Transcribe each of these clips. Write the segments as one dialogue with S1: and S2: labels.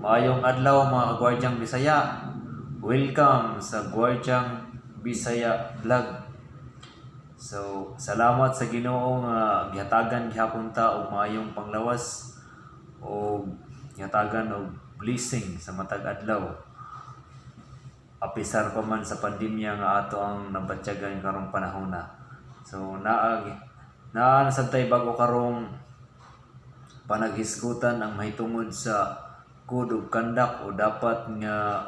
S1: Maayong adlaw, mga kagwardyang Bisaya. Welcome sa Gwardyang Bisaya Vlog. So, salamat sa Ginoo nga gihatagan gihapon ta og maayong panglawas og gihatagan og blessing sa matag adlaw. Apisar pa man sa pandemya nga ato ang nabatyagan karong panahon na. So, naa naa na sad tay bag-o karong panaghisgutan ang mahitungod sa code of conduct o dapat nga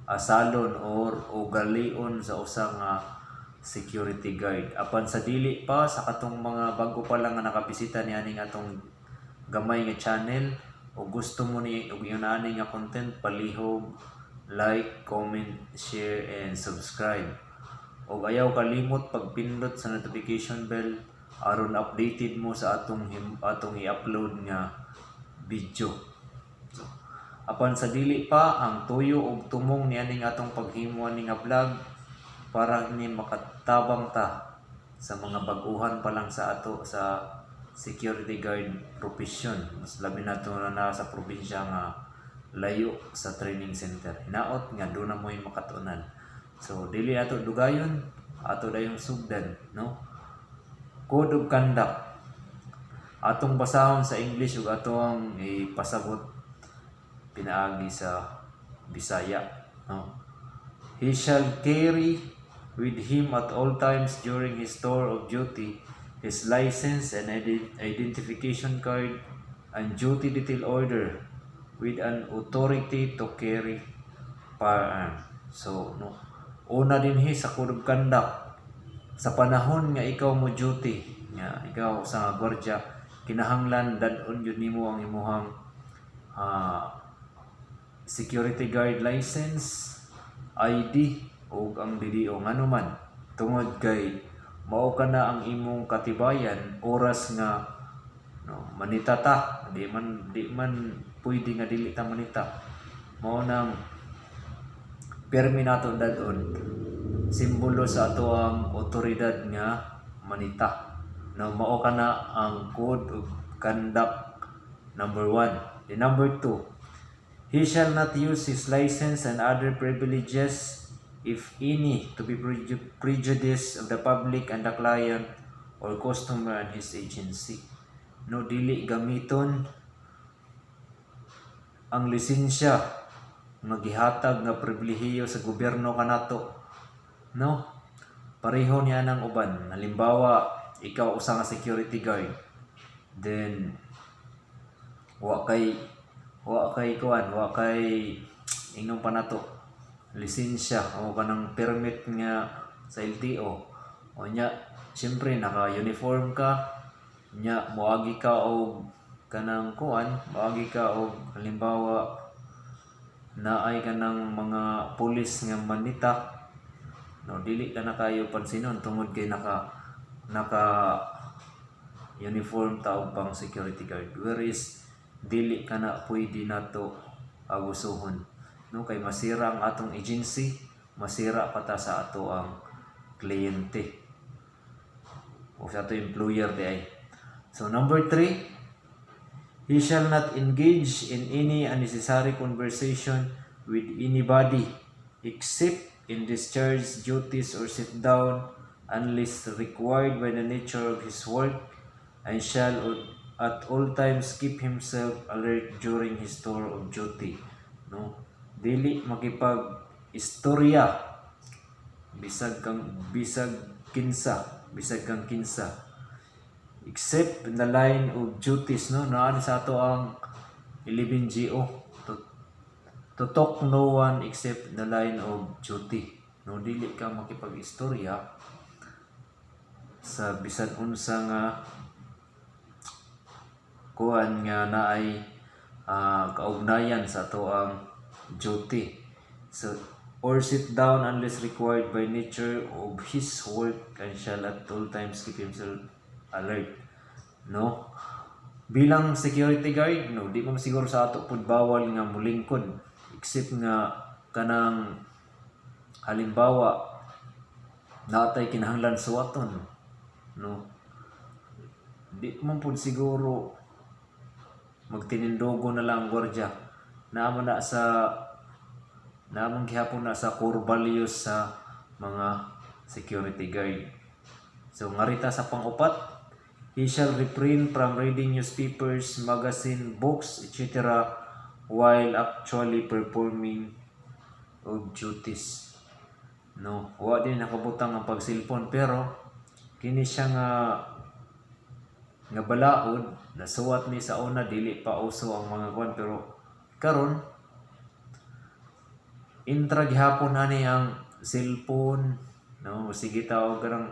S1: asalon or ugalion sa usa nga security guard. Apan sa dili pa, sa katong mga bago pa lang nga nakabisita ni aning atong gamay nga channel o gusto mo ni og ingon ani nga content, palihog like, comment, share and subscribe. Og ayaw kalimot pagpindot sa notification bell aron updated mo sa atong i-upload nga video. So, apan sa dili pa, ang tuyo og tumong ni aning atong paghimo ani nga vlog para ni makatabang ta sa mga bag-uhan pa lang sa ato sa security guard profession, mas labi na to na naa sa probinsya nga layo sa training center. Hinaot nga duna mo'y makatunan. So dili ato dugayon, ato dayong sugdan, no? Code of conduct, atong basahon sa English ug ato ang ipasabot pinaagi sa Bisaya, no? He shall carry with him at all times during his tour of duty his license and identification card and duty detail order with an authority to carry firearm. So, no, una dinhi sa code of conduct, sa panahon nga ikaw mo duty, nga ikaw sa gwardiya, kinahanglan dad-on gyud nimo ang imuhang security guard license, ID ug ang DDO. Ngano man? Tungod kay mao kana ang imong katibayan oras nga, no, manita ta. Di man pwede nga dili ta manita. Mao nang permi nato dad-on, simbolo sa ato ang otoridad nga manita, no? Mao kana ang code of conduct number one. The number two, he shall not use his license and other privileges, if any, to be prejudice of the public and the client or customer and his agency. No, dili gamiton ang lisensya nga gihatag nga pribilehiyo sa gobyerno kanato. No? Pareho niya ng uban. Halimbawa, ikaw usa nga security guard. Then wa kay kuan, wa kay ingnon pa nato lisensya o kanang permit nga sa LTO. O nya, siyempre naka-uniform ka, nya moagi ka og kanang kuan, moagi ka og halimbawa naay kanang mga pulis nga manita, no? Dili ka na kayo pansinon tungod kay naka uniform ta og pang security guard, whereas dili ka na pwede nato abusuhon, no? Kay masira ang atong agency, masira pa ta sa ato ang kliyente o sa ato employer di ay. So number three, he shall not engage in any unnecessary conversation with anybody except in discharge duties or sit down unless required by the nature of his work and shall at all times keep himself alert during his tour of duty. No, dili makipag istorya bisag kang bisag kinsa, bisag kang kinsa, except in the line of duties, no? Naa ni sa ato ang 11 GO to talk no one except in the line of duty, no? Dili ka makipag-istorya sa bisan unsa nga kuan nga naay kaugnayan sa ato ang duty. So, or sit down unless required by nature of his work and shall at all times keep himself alert, no? Bilang security guard, no, di man siguro sa ato pud bawal nga mulingkod except nga kanang halimbawa natay kinahanglan suwaton, no? Di man pud siguro magtinindugo na lang ang gwardiya. Naa man na sa naa man gihapon na sa core values sa mga security guard. So ngari ta sa pang-upat, he shall refrain from reading newspapers, magazine, books, etc. while actually performing of duties. No, wa din nakabutang ang pag-cellphone, pero kini siya nga nga balaod nasuwat ni sa una, dili pa uso ang mga kuan, pero karon intra gihapon na ni ang cellphone, no? Sige ta og kanang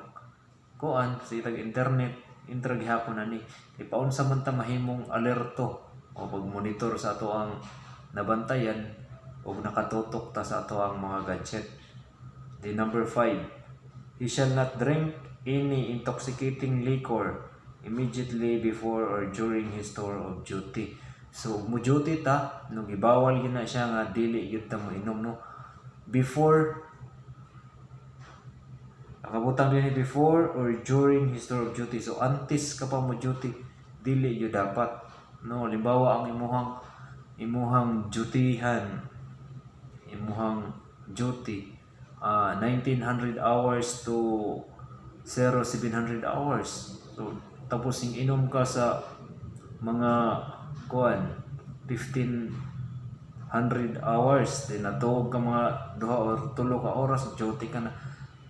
S1: kuan, sige tag internet, intra gihapon na ni. Kay paunsa man ta mahimong alerto o pag-monitor sa ato ang nabantayan og nakatutok ta sa ato ang mga gadget? The number five, he shall not drink any intoxicating liquor immediately before or during his tour of duty. So, mo duty ta, no, gibawal gyud na siya nga dili gyud ta mo inom, no? Before, nakabutang din before or during his tour of duty. So, antes ka pa mo duty, dili gyud dapat. No, limbawa ang imuhang dutyhan, imuhang duty 1900 hours to 0700 hours. So tapos ing inom ka sa mga kuan 1500 hours, then natuog ka mga 2 or 3 ka oras, duty ka na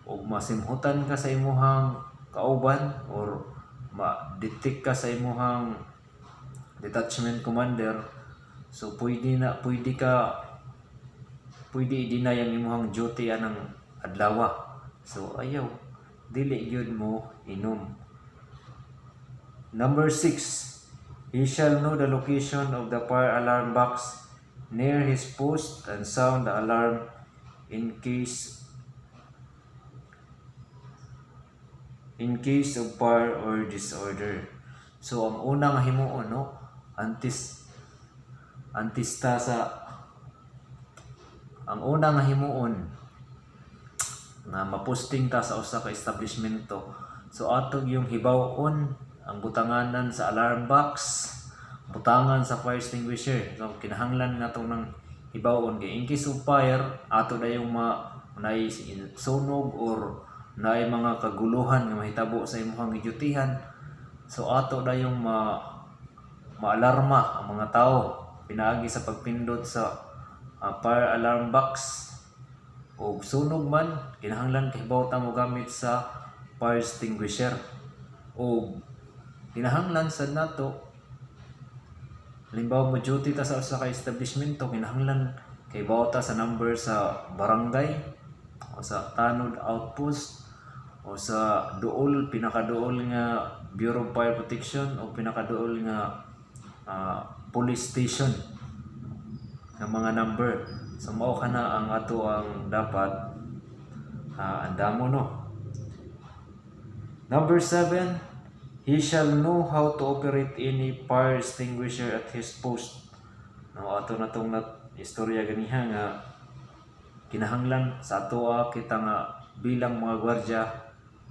S1: og masimhutan ka sa imuhang kauban or ma-detect ka sa imuhang detachment commander, so pwede na pwede ka pwede i-deny ang imuhang duty anang adlaw. So ayaw, dili gyud mo inom. Number six, he shall know the location of the fire alarm box near his post and sound the alarm in case of fire or disorder. So ang unang himuon, no, antes antes ta sa ang unang himuon nga maposting ta sa usa ka establishmento. So ato yung hibaw-on ang butanganan sa alarm box, butangan sa fire extinguisher. So kinahanglan nga tong nang hibaw-on kay in case of fire, ato dayong ma naay sunog or naay mga kaguluhan nga mahitabo sa imong gidyutihan. So ato dayong ma maalarma ang mga tao pinaagi sa pagpindot sa fire alarm box o sunog man, kinahanglan kahibaw ta mo gamit sa fire extinguisher o kinahanglan sad nato, halimbawa mo duty ta sa usa ka establishmento, kinahanglan kahibaw ta sa number sa barangay o sa tanod outpost o sa duol, pinakaduol nga Bureau of Fire Protection o pinakaduol nga police station nga mga number. So mao kana ang ato ang dapat andamo, no? Number seven, he shall know how to operate any fire extinguisher at his post. No, ato na tong nat istorya ganiha nga kinahanglan sa atoa kita nga bilang mga gwardiya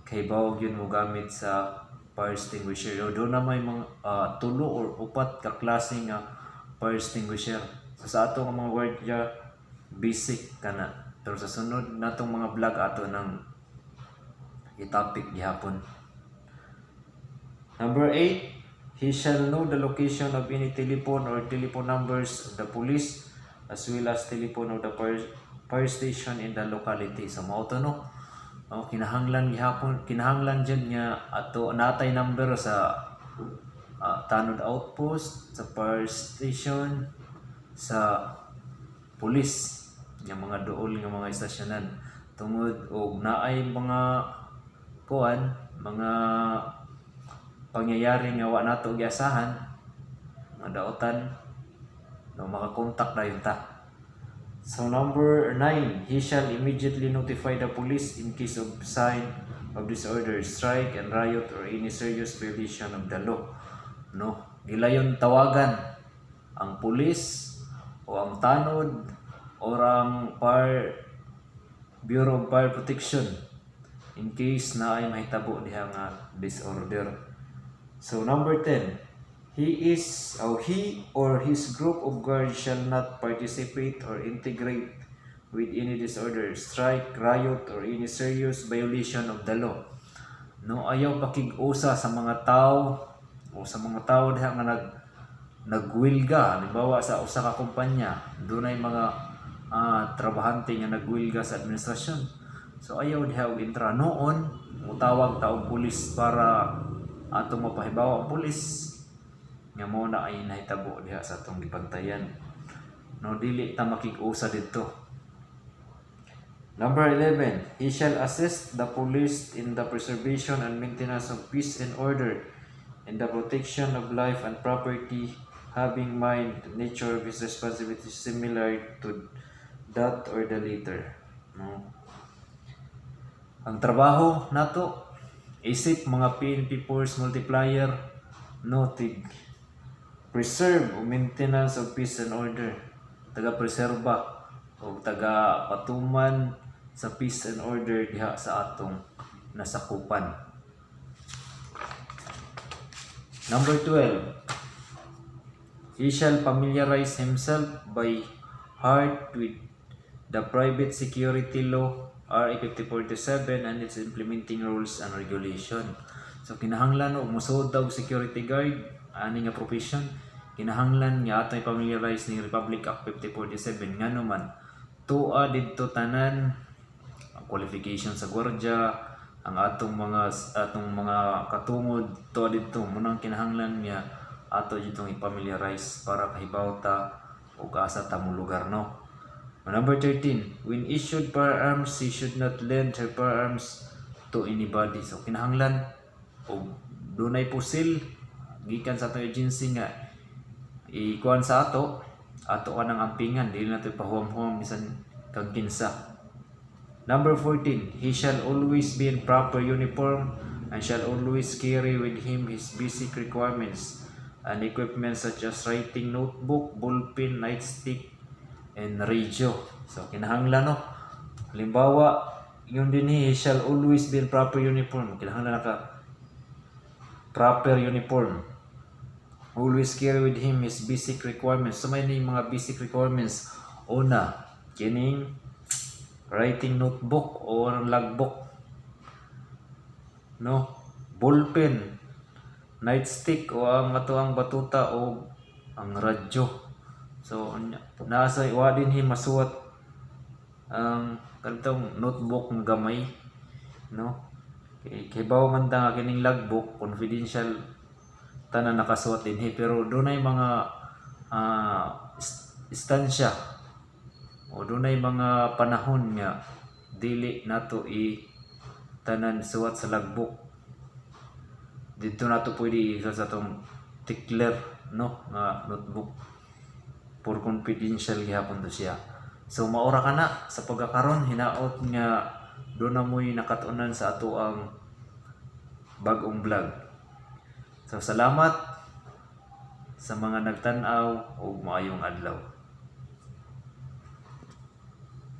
S1: kay bawog yun mo gamit sa fire extinguisher. So, doon na may mga tulo or upat ka klase nga fire extinguisher. So sa ato nga mga gwardiya, basic kana. Pero sa sunod natong mga vlog, ato nang i-topic gihapon. Number 8, he shall know the location of any telephone or telephone numbers of the police as well as telephone of the fire station in the locality. So mao to, no. No, kinahanglan gihapon, kinahanglan jud nga ato natay number sa tanod outpost, sa fire station, sa pulis nga mga duol nga mga istasyonan tungod og naay mga kuan, mga pangyayari nga wa nato giasahan nga daotan, no, makakontak dayon ta. So number 9, he shall immediately notify the police in case of sign of disorder, strike and riot or any serious violation of the law. No, gilayon tawagan ang pulis o ang tanod or ang fire Bureau of Fire Protection in case na ay mahitabo diha nga disorder. So number 10, He is or he or his group of guards shall not participate or integrate with any disorder, strike, riot, or any serious violation of the law. No, ayaw pakig-usa sa mga tao o sa mga tao diha nga nagwilga. Halimbawa, sa usa ka kumpanya, dunay mga trabahante nga nagwilga sa administrasyon. So ayaw diha og intra noon, mutawag ta og pulis para atong mapahibaw ang pulis nga mao na ay nahitabo diha sa atong gibantayan. No, dili ta makig-usa didto. Number 11, he shall assist the police in the preservation and maintenance of peace and order, in the protection of life and property, having mind the nature of his responsibility similar to that or the latter. No? Ang trabaho nato isip mga PNP force multiplier, no, tig preserve o maintenance of peace and order, taga preserba o taga patuman sa peace and order diha sa atong nasakupan. Number 12, he shall familiarize himself by heart with the Private Security Law, RA 5047, and its implementing rules and regulation. So kinahanglan og musuod og security guard ani nga profession, kinahanglan nga ato i-familiarize ning Republic Act 5047, ngano man tuwa didto tanan ang qualification sa gwardiya, ang atong mga katungod tuwa didto. Munang kinahanglan nga ato ditong i-familiarize para kahibaw ta og asa ta mo lugar, no? Number 13, when issued firearms, he should not lend her firearms to anybody. So kinahanglan og dunay pusil gikan sa atong agency nga ikuan sa ato, ato ka ng ampingan, dili nato ipahuwam-huwam bisan kang kinsa. Number 14, he shall always be in proper uniform and shall always carry with him his basic requirements and equipment such as writing notebook, ballpen, nightstick, and radio. So, kinahanglan, no? Halimbawa, yung din, he shall always be in proper uniform. Kinahanglan naka proper uniform. Always carry with him his basic requirements. So, may ni mga basic requirements. Una, kining writing notebook o ang logbook. No? Ballpen, nightstick o ang ato ang batuta o ang radyo. So, nasa wa din hi masuwat ang kanitong notebook nga gamay, no? Kay kibaw man ta nga kining logbook confidential tanan nakasuwat dinhi, pero dunay mga istansya o dunay mga panahon nga dili nato i tanan suwat sa logbook. Didto nato pwede isa sa atong tickler, no, nga notebook, for confidential gihapon to siya. So maura ka na sa pagkakaron. Hinaot nga doon na mo'y nakatunan sa ato ang bag-ong vlog. So salamat sa mga nagtan-aw ug maayong adlaw.